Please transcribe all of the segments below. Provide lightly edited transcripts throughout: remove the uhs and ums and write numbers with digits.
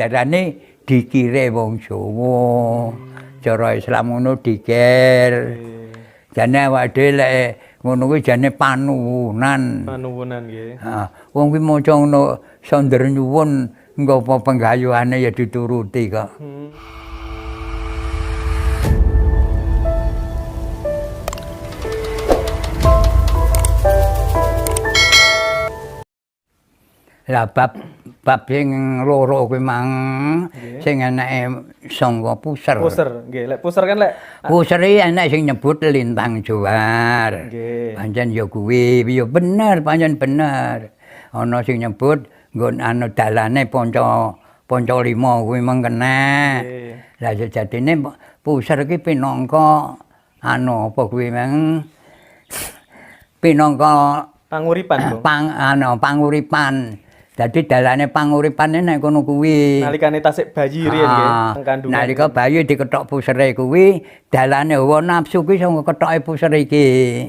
didarani dikire wong Jawa. Cara Islam ngono dikir. Jane awake dhewe lek ngono kuwi jane panuwunan. Panuwunan nggih. Heeh. Wong kuwi maca ngono sonder nyuwun engko apa penggayuhane ya dituruti kok. Lah bab bab sing loro kuwi mang sing eneke sangka puser. Puser, nggih. Lek puser kan lek Puser iki enek sing nyebut lintang johar. Nggih. Pancen ya kuwi, ya bener, pancen bener. Ana sing nyebut nggon anu dalane panca panca lima kuwi meng kena. Nggih. Lah sejatine puser iki pinangka anu apa kuwi mang pinangka panguripan, Bung. Pang anu panguripan. Dadi dalane panguripane nek kono kuwi. Nalikane tasik bayi riyen nggih, teng kandungan. Nalika bayi dikethok pusere kuwi, dalane hawa nafsu kuwi saka kethoke puser iki.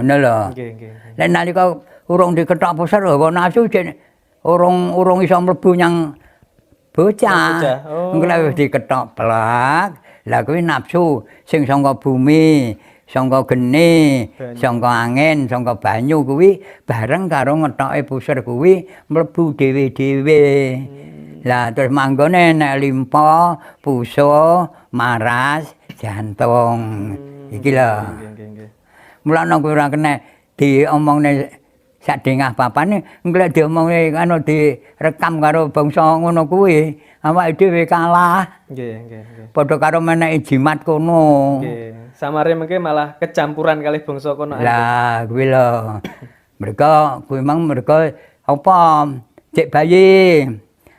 Ngono lho. Nggih, nggih. Nek nalika urung dikethok puser hawa nafsu jen urung urung iso mlebu nyang bocah. Bocah, oh. Engko lek wis dikethok plak, lah kuwi nafsu sing saka bumi, saka geni, saka angin, saka banyu kuwi bareng karo ngethoke puser kuwi mlebu dhewe-dhewe. Lah terus manggone nek limpa, puso, maras, jantung. Iki lho. Nggih, nggih, nggih. Mulane kuwi ora kena diomongne sak dengah papane, engko lek diomongne anu direkam karo bangsa ngono kuwi, awake dhewe kalah. Nggih, nggih, nggih. Padha karo menehi jimat kono. Nggih. Samare mengke malah kecampuran kalih bangsa kono. Lah kuwi lho. Mereka kuwi mang mereka apa cek bayi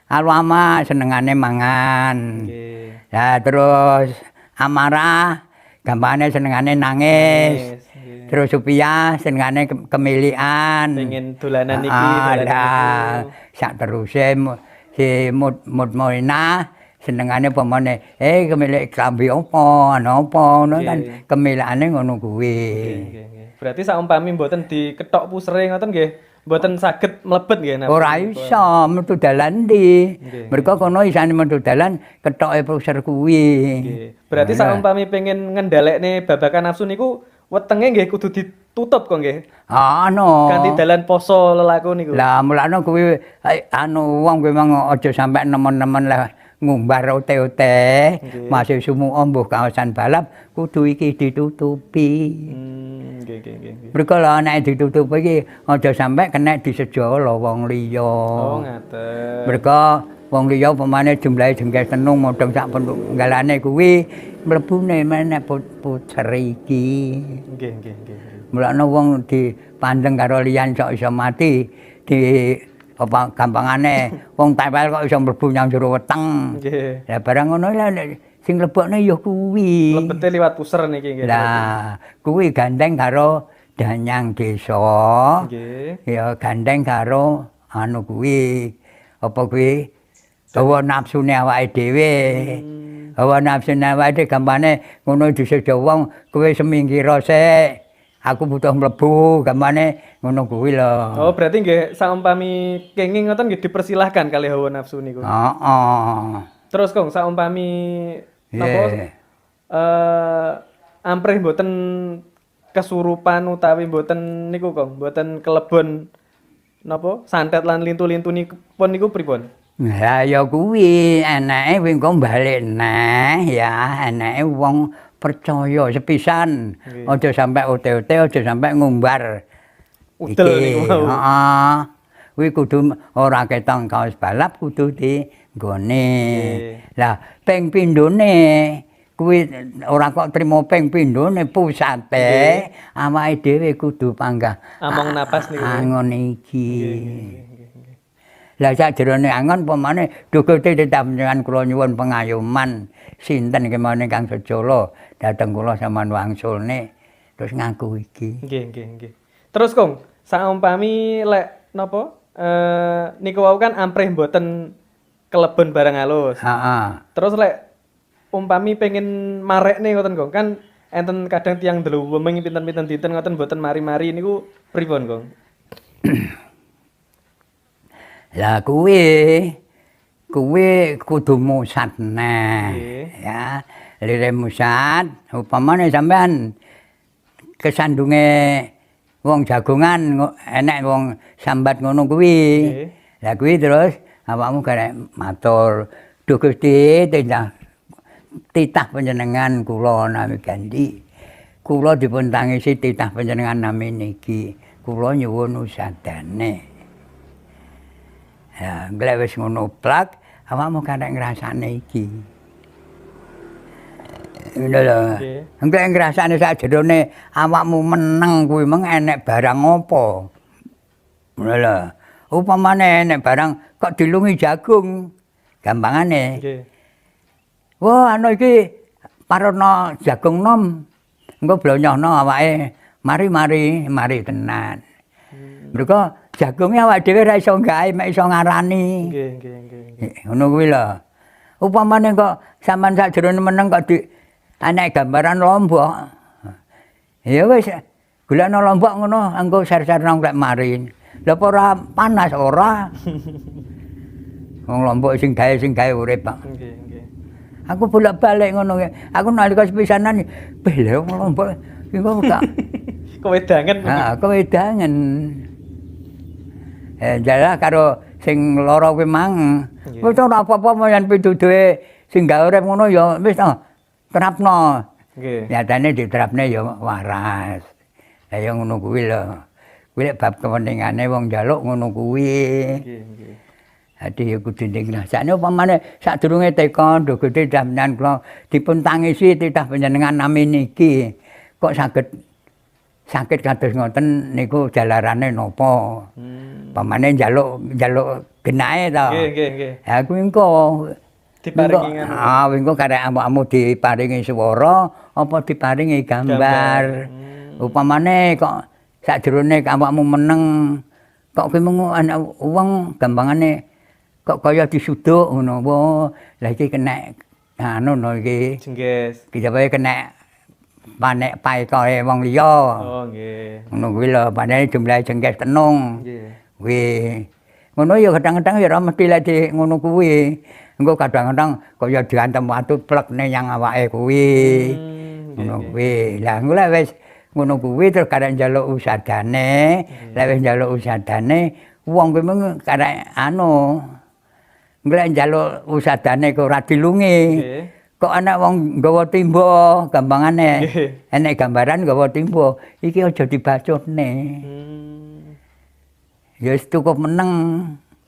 alwama senengane mangan. Nggih. Lah terus amarah gampangane senengane nangis. Nangis, nggih. Terus Supia senengane kemilikan. Pengen dolanan iki, Ah, dolanan lah iku. sak teruse si Mutmainah senengane pamane kemilik klambi apa ana apa ngono kan Nggih. kemilikane ngono kuwi. Nggih, nggih, nggih. Berarti saumpami mboten dikethok pusere ngoten nggih, mboten saged mlebet nggih nafsu Ora niku. iso metu dalan ndi. Nggih, Mergo kono isane metu dalan kethoke puser kuwi. Nggih. Berarti saumpami pengen ngendhalekne babagan nafsu niku wetenge nggih kudu ditutup kok nggih. Ah ano. Kanthi dalan poso lelaku niku. Lah mulane kuwi anu wong kuwi mang aja sampe nemen-nemen lah ngumbar ote-ote. Masih sumuke mbuh kawasan balap kudu iki ditutupi. Nggih, nggih, nggih, nggih. Mergo lah nek ditutupi iki aja sampe kena disejala wong liya. Oh, ngaten. Mergo wong liya pemane jumlahe jengkeh tenung modhong sak penunggalane kuwi mlebune meneh puter iki. Nggih, nggih, nggih, nggih. Mulane wong dipandeng karo liyan sok iso mati di apa gampangane wong tewel kok iso mlebu nyang jero weteng. Nggih. Lah barang ngono lah sing lebokne ya kuwi. Mlebete liwat puser niki nggih. Lah kuwi gandeng karo danyang desa. Nggih. Ya gandeng karo anu kuwi apa kuwi hawa nafsune awake dhewe. Hawa nafsune awake dhewe gampane ngono disejo wong kowe semingkira sik. Aku butuh mlebu gampane ngono kuwi lho. Oh, berarti nggih saumpami kenging ngoten nggih dipersilahkan kalih hawa nafsu niku. Heeh. Terus Kong, saumpami napa amprih mboten kesurupan utawi mboten niku Kong, mboten kelebon napa santet lan lintu-lintu niku pun niku pripun? Lah ya kuwi eneke kuwi engko balik neh ya, eneke wong percaya sepisan. Aja sampe ote-ote, aja sampe ngumbar. Udel niku wau. Heeh. Kuwi kudu ora ketang kaos balap kudu di nggone. Lah ping pindhone kuwi ora kok trimo ping pindhone pusate awake dhewe kudu panggah Among napas niku. Angon iki. Lah sajerone angon pamane dukuti tetap kula nyuwun pengayoman sinten kemawon ingkang sejala dhateng kula sampeyan wangsulne terus ngaku iki. Nggih, nggih, nggih. Terus Kong, saumpami lek napa niku wau kan amprih mboten kelebon barang halus. Heeh. Terus lek umpami pengen marekne ngoten Kong, kan enten kadang tiyang ndluwemeng pinten-pinten dinten ngoten mboten mari-mari niku pripun Kong? Lah kuwi Kuwi kudu musat neh. Ya, lire musat, upamane sampean kesandunge wong jagongan enek wong sambat ngono kuwi. Lah kuwi terus awakmu garek matur, "Duh Gusti, titah titah panjenengan kula nami Gandhi. Kula dipun tangisi titah panjenengan nami niki. Kula nyuwun usadane." Ya, lek wis ngono plak, awakmu karek ngrasakne iki. Ngono lho. Engko ngrasakne sakjerone awakmu meneng kuwi meng enek barang apa. Ngono lho. Upamane enek barang kok dilungi jagung, gampangane. Wah, anu iki parono jagung nom. Engko blonyohno awake, mari-mari, mari tenan. Mergo jagunge awake dhewe ora iso gawe, mek iso ngarani. Nggih, nggih, nggih, nggih. Ngono kuwi lho. Upamane kok sampean sakjerone meneng kok di enek gambaran lombok. Ya wis, golekno lombok ngono, engko ser-serno lek mari. Lha apa ora panas ora? Wong lombok sing gawe urip kok. Nggih, nggih. Aku bolak-balik ngono kuwi. Aku nalika sepisanan, beh lha wong lombok iki kok gak Kewedangan. Ha, kewedangan. Jalah karo sing lara kuwi mang. Wis ora apa-apa yen pituduhe sing gawe urip ngono ya wis to. Terapno. Nyatane diterapne ya waras. Lah ya ngono kuwi lho. Kuwi lek bab keweningane wong njaluk ngono kuwi. Nggih, nggih. Dadi ya kudu ngrasakne upamane sadurunge teka, "Duh Gusti, sampeyan kula dipun tangisi titah panjenengan nami niki. Kok saged sakit kados ngoten niku jalarane napa?" Pamane njaluk njaluk genake to. Nggih, nggih, nggih. Ha kuwi engko Diparingi ngono. Ah, engko karek awakmu diparingi swara apa diparingi gambar. Upamane kok sakjerone awakmu meneng kok kuwi mung ana wong gampangane kok kaya disuduk ngono. Wah, lah iki kena anu no iki. Jengges. Iki wae kena panek paekoe wong liya. Oh, nggih. Ngono kuwi lho, padahal jumlahe jengges tenung. Kuwi. Ngono ya kadang-kadang ya ora mesti lek di ngono kuwi. Engko kadang-kadang kaya diantem watu plek yang awake kuwi. Ngono kuwi. Lah engko lek wis ngono kuwi terus karek njaluk usadane, lek wis njaluk usadane wong kuwi mung karek anu. Engko lek njaluk usadane kok ora dilungi. Kok ana wong nggawa timba gampangane. Enek gambaran nggawa timba, iki aja dibacutne. Ya wis cukup meneng.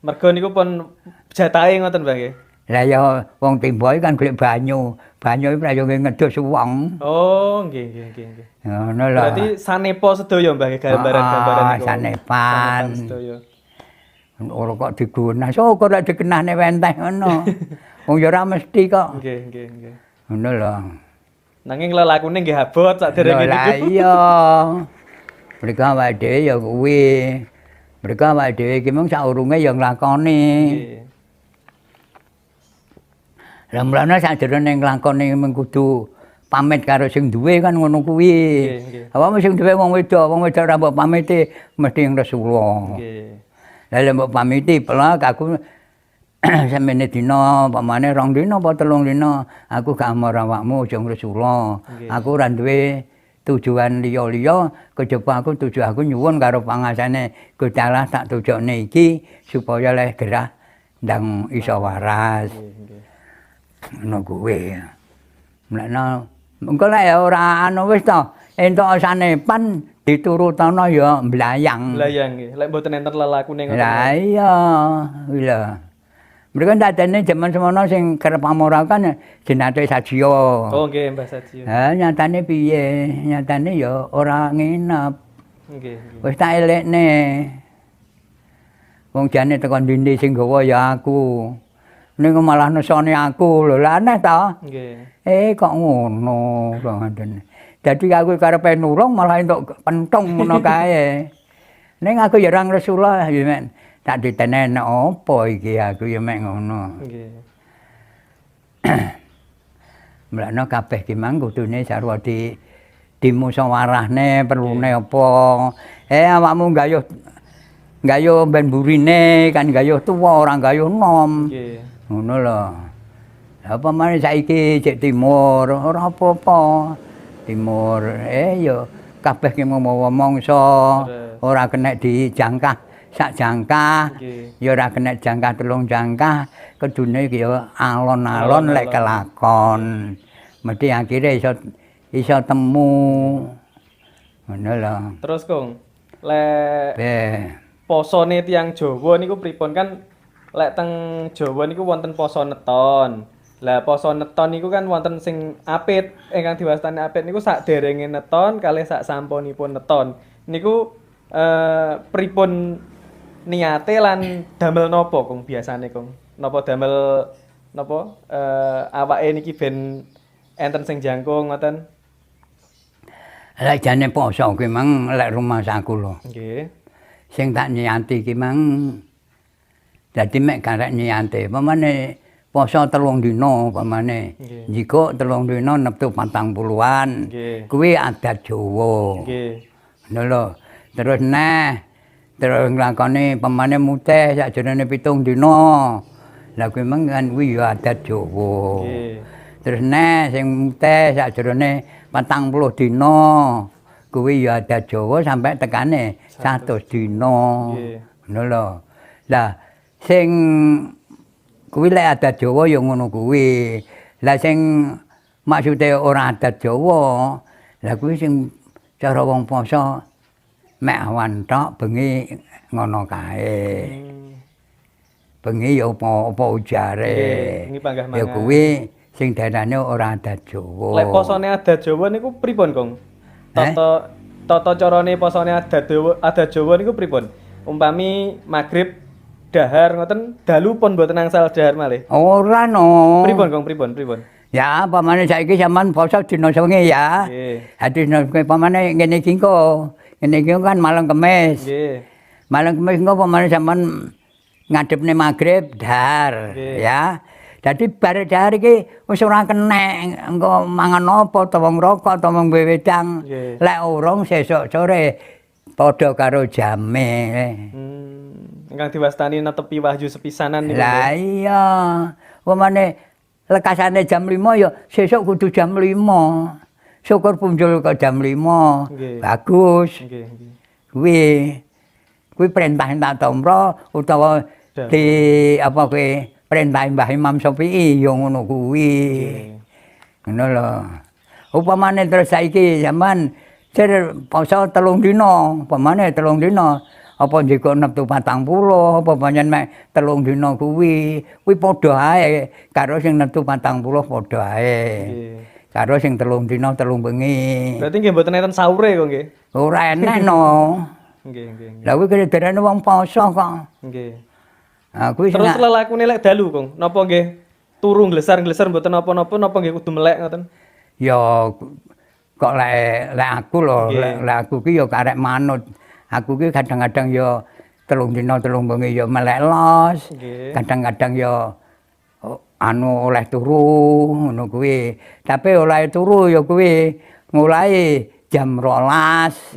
Mergo niku pun jatahe ngoten, Mbah, nggih. Lah ya wong timba iki kan golek banyu. Banyu iki ya ngedus wong. Oh, nggih, nggih, nggih, nggih. Ngono lho. Berarti sanepa sedaya, Mbah, nggih, gambaran-gambaran Ah, niku. Sanepan. Sanepan sedaya. Ora kok digunah. Syukur lek dikenahne wenteh ngono. Wong ya ora mesti kok. Nggih, nggih, nggih. Ngono lho. Nanging lelakune nggih abot sakderenge Lah niku. iya. Mereka awake dhewe ya kuwi. Mereka awake dhewe iki mung saurunge ya nglakoni. Lah mulane sakjerone nglakoni mung kudu pamit karo sing duwe kan ngono kuwi. Nggih, nggih. Awakmu sing duwe wong wedok ora mbok pamiti mesti ngresula. Lah lek mbok pamiti plek aku semene dina, pamane 2 dina apa 3 dina, aku gak amor awakmu aja ngresula. Aku ora duwe tujuan liya-liya kejaba aku tuju aku nyuwun karo pangasane Gusti Allah tak tujokne iki supaya leh gerah ndang iso waras. Nggih, nggih. Ngono kuwi. Mulane engko lek ya ora anu wis to, entuk sanepan diturutono ya mblayang. Lah nggih, lek mboten enten lelakune ngoten. Lah iya, kuwi lho. Mereka dadene jaman semono sing kerep amora kan jenate Sajiyo. Oh nggih, Mbah Sajiyo. Ha nyatane piye? Nyatane ya ora nginep. Nggih, nggih. Wis tak elekne. Wong jane tekan ndi sing gawa ya aku. Ning malah nesone aku lho, lah aneh ta? Nggih. Eh kok ngono kok ngoten. Dadi aku karepe nulung malah entuk pentung ngono kae. Ning aku ya ora ngresula ya mek tak ditenen apa iki aku ya mek ngono. Nggih. Mulane kabeh ki mang kudune sarwa di dimusyawarahne perlune apa. Eh awakmu gayuh gayuh ben burine kan gayuh tuwa ora gayuh nom. Nggih. Ngono lho. Lah apa maneh saiki cek timur, ora apa-apa. Timur, ya kabeh ki mawa mangsa, ora kena dijangkah sak jangkah, ya ora kena jangkah telung jangkah, kedune iki ya alon-alon lek kelakon. Mesti akhire iso temu. Ngono lho. Terus Kong, lek posone tiyang Jawa niku pripun kan lek teng Jawa niku wonten poso neton. Lah poso neton niku kan wonten sing apit, ingkang diwastani apit niku sakderenge neton kalih sak sampunipun neton. Niku pripun niate lan damel napa Kong biasane Kong? Napa damel napa awake niki ben enten sing jangkung ngoten? Lek jane poso kuwi mang lek rumangsaku lho. Nggih. Sing tak niati ki mang dadi mek karek niate. Pamane poso 3 dina pamane. Njikuk 3 dina neptu 40-an. Kuwi adat Jawa. Nggih. Ngono lho. Terus neh terus nglakoni pamane mutih sakjroning 7 dina. Lah kuwi mang kan kuwi ya adat Jawa. Nggih. Terus neh sing mutih sakjroning 40 dina. Kuwi ya adat Jawa sampai tekane 100 dina. Ngono lho. Lah sing kuwi lek adat Jawa ya ngono kuwi. Lah sing maksude ora adat Jawa, lah kuwi sing cara wong poso mek awan tok bengi ngono kae. Bengi ya apa ujare. Bengi panggah mangan. Ya kuwi sing darane ora adat Jawa. Lek posone adat Jawa niku pripun, Kong? Tata carane posone adat Jawa niku pripun? Umpami magrib dahar ngoten dalu pun mboten angsal dahar malih. Ora no. Pripun Kong, pripun? Ya pamane saiki sampean poso dina sewengi ya. Nggih. Ha dina sewengi pamane ngene iki engko. Ngene iki kan malam Kemis. Nggih. Malam Kemis engko pamane sampean ngadepne magrib dahar ya. Dadi bar dahar iki wis ora kenek engko mangan apa utawa ngrokok utawa ngombe wedang. Lek urung sesuk sore padha karo jame. Ingkang diwastani netepi wahyu sepisanan niku. Lah iya. Pamane lekasane jam 5 ya sesuk kudu jam 5. Syukur punjul ke jam 5. Bagus. Nggih, nggih. Kuwi perintah tak tomro utawa di apa kuwi perintah Mbah Imam Syafi'i ya ngono kuwi. Ngono lho. Upamane terus saiki sampean cer poso 3 dina, upamane 3 dina apa njikuk neptu 40 apa pancen mek 3 dina kuwi, kuwi padha ae karo sing neptu 40 padha ae. Karo sing 3 dina 3 bengi. Berarti nggih mboten enten sahure kok nggih? Ora enek no. Nggih, nggih. Lah kuwi kederane wong poso kok. Nggih. Nah, kuwi terus lelakune lek dalu, Kong, napa nggih turu glesar-glesar mboten napa-napa napa nggih kudu melek ngoten? Ya kok lek aku lho, lek aku ki ya karek manut. Aku ki kadang-kadang ya 3 dina 3 bengi ya melek los. Kadang-kadang ya anu oleh turu ngono kuwi. Tapi oleh turu ya kuwi mulai jam 12.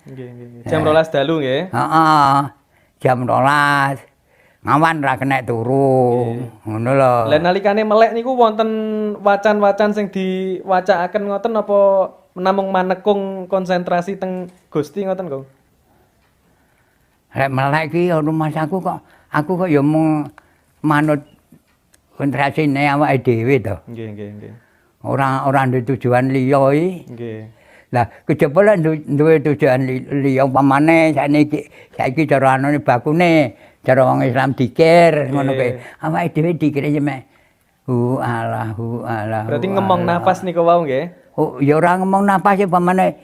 Nggih, nggih. Jam 12 dalu nggih. Heeh. Jam 12. Ngawan ra kena turu. Ngono lho. Lah nalikane melek niku wonten wacan-wacan sing diwacakaken ngoten apa namung manekung konsentrasi teng Gusti ngoten, Kong? Lek melek ki ya rumangsaku kok aku kok ya mung manut konsentrasine awake dhewe to. Nggih, nggih, nggih. Ora duwe tujuan liya iki. Nggih. Lah kejaba lek duwe tujuan liya pamane saiki cara anune bakune cara wong Islam dikir ngono kuwi. Awake dhewe dikire mek hu Allah hu Allah. Berarti ngemong nafas niku wau nggih. Oh ya ora ngemong nafas ya pamane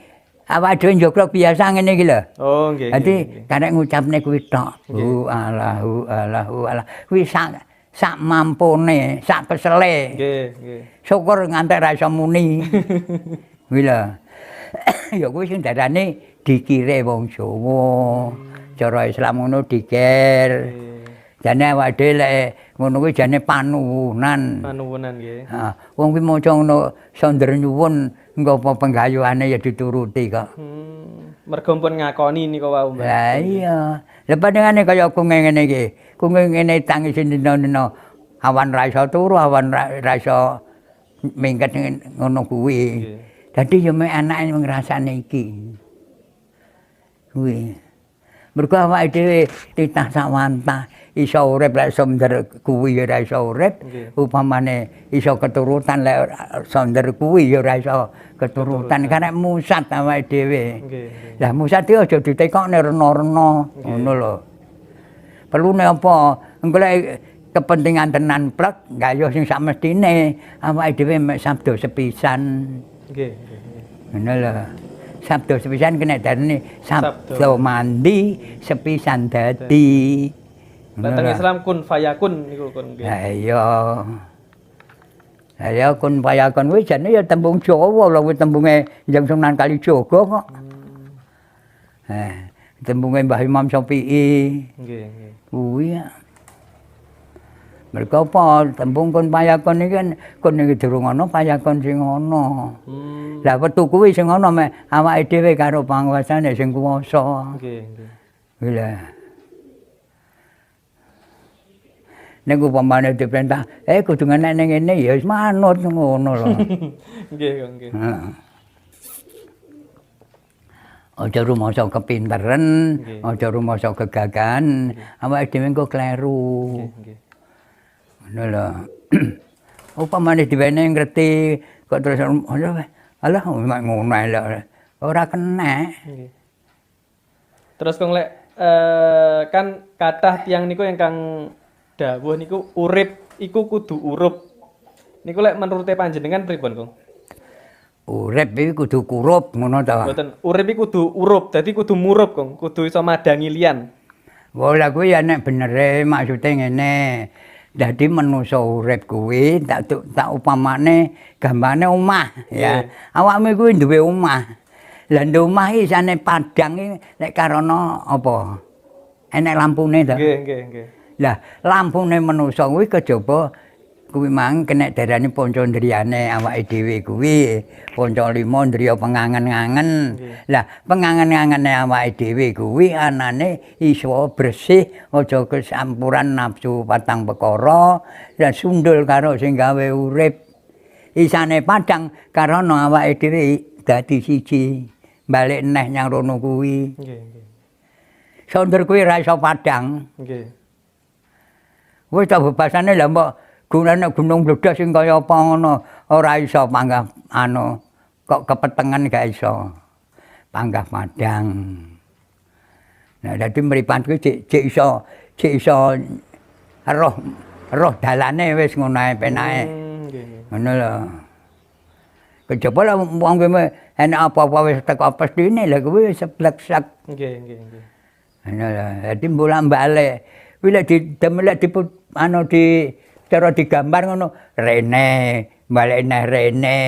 awake dhewe njoglok biasa ngene iki lho. Oh nggih. Dadi karek ngucapne kuwi tok. Hu Allah hu Allah hu Allah. Kuwi sak mampune, sak kesele. Nggih, nggih. Syukur ngantek ra iso muni. Kuwi lho. Ya kuwi sing darane dikire wong Jawa. Cara Islam ngono dikir. Jane awake dhewe lek ngono kuwi jane panuwunan. Panuwunan nggih. Heeh. Wong kuwi maca ngono sonder nyuwun engko apa penggayuhane ya dituruti kok. Mergo pun ngakoni niku wau, Mbah. Lah iya. Lah panjenengane kaya aku ngene iki. Ku ngene tangis dina-dina. Awan ra iso turu, awan ra iso mingket ngono kuwi. Dadi yo mek anake ngrasane iki. Kuwi. Mergo awake dhewe titah sawantah iso urip lek sonder kuwi ya ora iso urip, upamane iso keturutan lek sonder kuwi ya ora iso keturutan karek musat awake dhewe. Lah musat iki aja ditekokne rena-rena ngono lho. Perlune apa? Engko lek kepentingan tenan plek gayuh sing sakmestine awake dhewe mek sabda sepisan. Nggih, nggih. Ngono lho. Sabda sepisan kena darane sabda mandi sepisan dadi. Lah teng Islam kun fayakun niku kun nggih. Lah iya. Lah ya kun fayakun kuwi jane ya tembung Jawa lho, kuwi tembunge Kanjeng Sunan Kalijaga kok. Tembunge Mbah Imam Syafi'i. Nggih, nggih. Kuwi ya. Mergo apa tembung kun fayakun iki kan kun iki durung ana fayakun sing ana. Lah wektu kuwi sing ana mek awake dhewe karo panguwasane sing kuwasa. Nggih, nggih. Kuwi lho. Nek upamane diperintah, kudu ngenek ning ngene ya wis manut ngono lho. Nggih, nggih. Heeh. Aja rumangsa kepinteren, aja rumangsa gegagahan, awake dhewe engko kleru. Nggih, nggih. Ngono lho. Upamane diwenehi ngerti kok terus alah ngono ae lho. Ora kena. Nggih. Terus kong lek kan kathah tiyang niku ingkang dawuh niku urip iku kudu urup. Niku lek menurute panjenengan pripun, Kong? Urip iki kudu kurup ngono ta. Mboten, urip iki kudu urup, dadi kudu murup, Kong, kudu iso madangi liyan. Wah, lha kuwi ya nek benere maksude ngene. Dadi manusa urip kuwi tak upamane gambane omah ya. Awakmu kuwi duwe omah. Lah ndek omah iki isane padhang iki nek karana apa? Enek lampune ta? Nggih, nggih, nggih. Lah lampune manusa kuwi kejaba kuwi mang kena darani panca indriyane awake dhewe kuwi. Panca lima indriya pengangen-angen. Lah pengangen-angene awake dhewe kuwi anane iso bersih, aja kesampuran nafsu patang perkara, lan sundul karo sing gawe urip. Isane padhang karana awake dhewe dadi siji, balik neh nyang rono kuwi. Nggih, nggih. Sonder kuwi ra iso padhang. Nggih. Wis ta bebasane lha mbok gunane gunung bledhos sing kaya apa ngono ora iso panggah anu kok kepetengen gak iso panggah padhang. Nah dadi mripat kuwi cek iso roh dalane wis ngono ae penake. Nggih. Ngono lho. Kejaba lah wong kuwi enek apa-apa wis teko pestine lha kuwi seblek-sek. Nggih, nggih, nggih. Ngono lho. Dadi bolak-balik. Kuwi lek didemelek anu di cara digambar ngono rene balik neh rene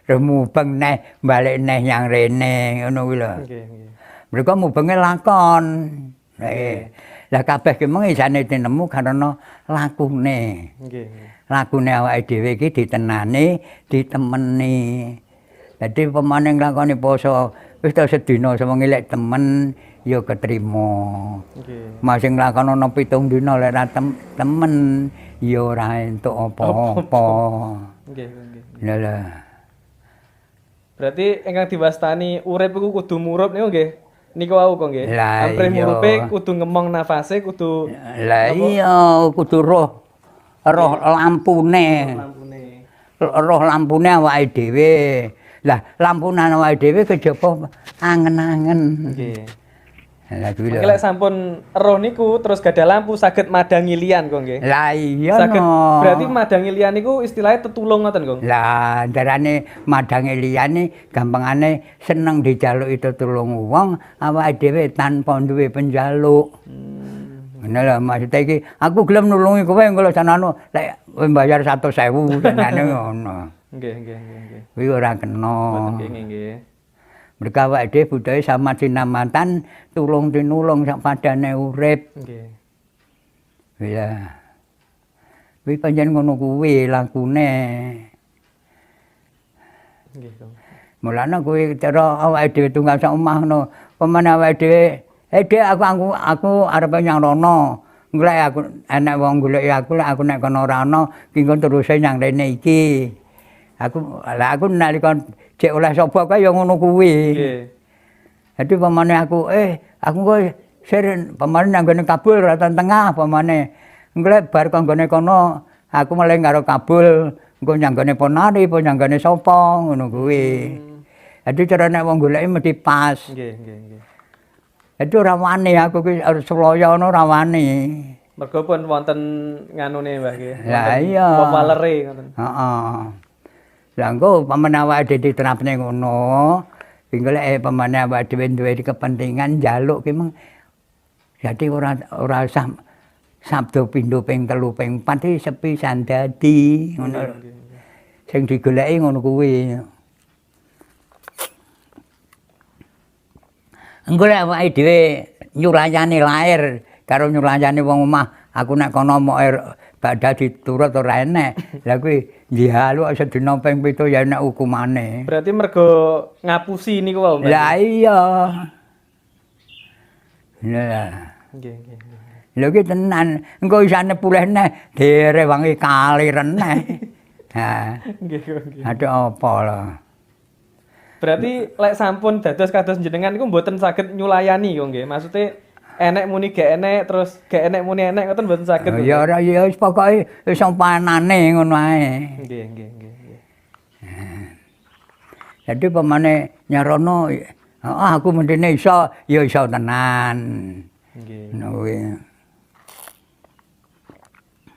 terus mubeng neh balik neh yang rene ngono kuwi lho. Nggih, nggih. Mereka mubenge lakon. Lah kabeh ki mung isane tinemu karena lakune. Nggih, nggih. Lakune awake dhewe iki ditenani, ditemeni. Dadi pemane nglakoni poso wis ta sedina sewengi lek temen ya ketrima. Nggih. Masih nglakoni 7 dina lek ra temen ya ora entuk apa-apa. Nggih, nggih. Lha lha. Berarti ingkang diwastani urip iku kudu murup niku nggih. Niku wau kok nggih. Amprih murupe kudu ngemong nafase kudu. Lah iya kudu roh lampune. Roh lampune awake dhewe. Lah lampune awake dhewe kejaba angen-angen. Nggih. Lah kuwi lho. Lek sampun roh niku terus gadah lampu saged madangi liyan kok nggih. Lah iya saged, no. Berarti madangi liyan niku istilahnya tetulung ngoten kok. Lah darane madangi liyane gampangane seneng dijaluki tetulung wong awake dhewe tanpa duwe penjaluk. Ngono lho maksude iki aku gelem nulungi kowe engko lho sanano lek kowe mbayar 100.000 senane ngono. Nggih, nggih, nggih, nggih. Kuwi ora kena. Mboten kenging nggih. Mereka awake dhewe budaya sama sinamatan tulung tinulung sak padane urip. Nggih. Iya. Kuwi pancen ngono kuwi lakune. Nggih, Kang. Mulane kuwi cara awake dhewe tunggal sak omah ngono. Pemane awake dhewe, "Eh, Dek, aku arep nyang rono." Engko lek aku enek wong goleki aku, lek aku nek kono ora ana, ki engko teruse nyang rene iki. Aku lah aku nalika cek oleh sapa kae ya ngono kuwi. Nggih. Dadi pamane aku aku engko sir pamane nang nggone Kabul ratan tengah pamane. Engko lek bar kok nggone kono aku mulai karo Kabul, engko nyang nggone Ponari apa nyang nggone sapa ngono kuwi. Dadi cara nek wong goleki mesti pas. Nggih, nggih, nggih. Dadi ora wani aku ki harus sulaya ngono ora wani. Mergo pun wonten nganune Mbah nggih. Lah iya. Wewalere ngoten. Heeh. Lah engko pamane awake dhewe diterapne ngono, engko lek pamane awake dhewe duwe kepentingan njaluk ki meng dadi ora usah sabda pindho ping 3 ping 4 iki sepisan dadi ngono. Sing digoleki ngono kuwi. Engko lek awake dhewe nyulayani lair karo nyulayani wong omah, aku nek kono mok badha diturut ora enek. Lah kuwi njaluk sedina ping 7 ya enek hukumane. Berarti mergo ngapusi niku wae, Mbah. Lah iya. Lah. Nggih, nggih, nggih. Lha iki tenan, engko isane pulih neh direwangi kaliren neh. Ha. Nggih, nggih. Aduh apa lho. Berarti lek sampun dados kados jenengan niku mboten saged nyulayani kok nggih. Maksude enek muni gak enek terus gak enek muni enek ngoten mboten saged. Ya ora ya wis pokoke wis panane ngono ae. Nggih, nggih, nggih, nggih. Jadi pamane nyarono aku mendine iso ya iso tenan. Nggih. Ngono kuwi.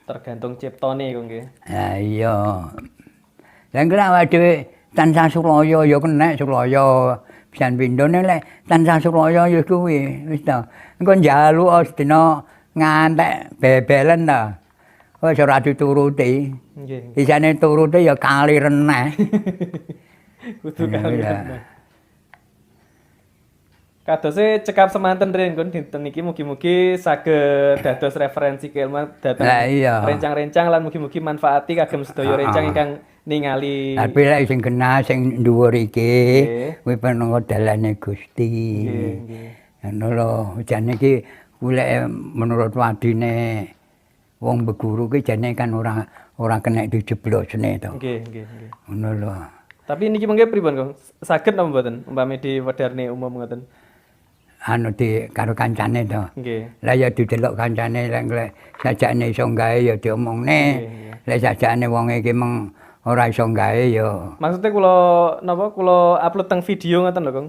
Tergantung ciptane kok nggih. Ha iya. Lah engko awake dhewe tansah sulaya ya kenek sulaya pisan pindhone lek tansah sulaya ya kuwi wis ta. Engko njaluk sedina ngantek bebelen ta. Wis ora dituruti. Nggih. Isane turuti ya kaliren neh. Kudu kaliren neh. Kadose cekap semanten riyen kun dinten niki mugi-mugi saged dados referensi keilmuan dhateng rencang-rencang lan mugi-mugi manfaati kagem sedaya rencang ingkang ningali. Tapi lek sing genah sing dhuwur iki kuwi penengko dalane Gusti. Nggih, nggih. Ngono lho, jane iki kuwi lek menurut wadine wong beguru ki jane kan ora kena dijeblosne to. Nggih, nggih, nggih. Ngono lho. Tapi niki mengke pripun, Kong? Saged napa mboten umpami diwedharne umum ngoten? Anu di karo kancane to. Nggih. Lah ya didelok kancane lek sajane iso gawe ya diomongne. Lek sajane wong iki meng ora iso gawe ya. Maksudnya kula napa kula upload teng video ngoten lho, Kong?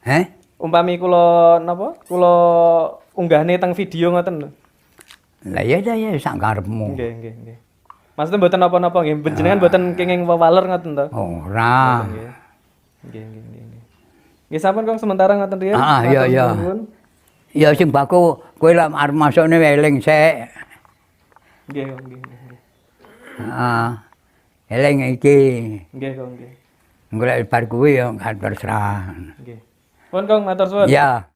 Heh? Umpami kula napa kula unggahne teng video ngoten lho. Lah ya ya sak karepmu. Nggih, nggih, nggih. Maksudnya mboten napa-napa nggih, jenengan mboten kenging wewaler ngoten to? Ora. Nggih. Nggih, nggih, nggih. Nggih sampun Kong sementara ngoten riyen. Ah iya iya. Ya sing baku kowe lek arep masukne eling sik. Nggih, Kong, nggih, nggih. Heeh. Eling iki. Nggih, Kong, nggih. Engko lek bar kuwi ya terserah. Nggih. Pun Kong matur suwun. Iya.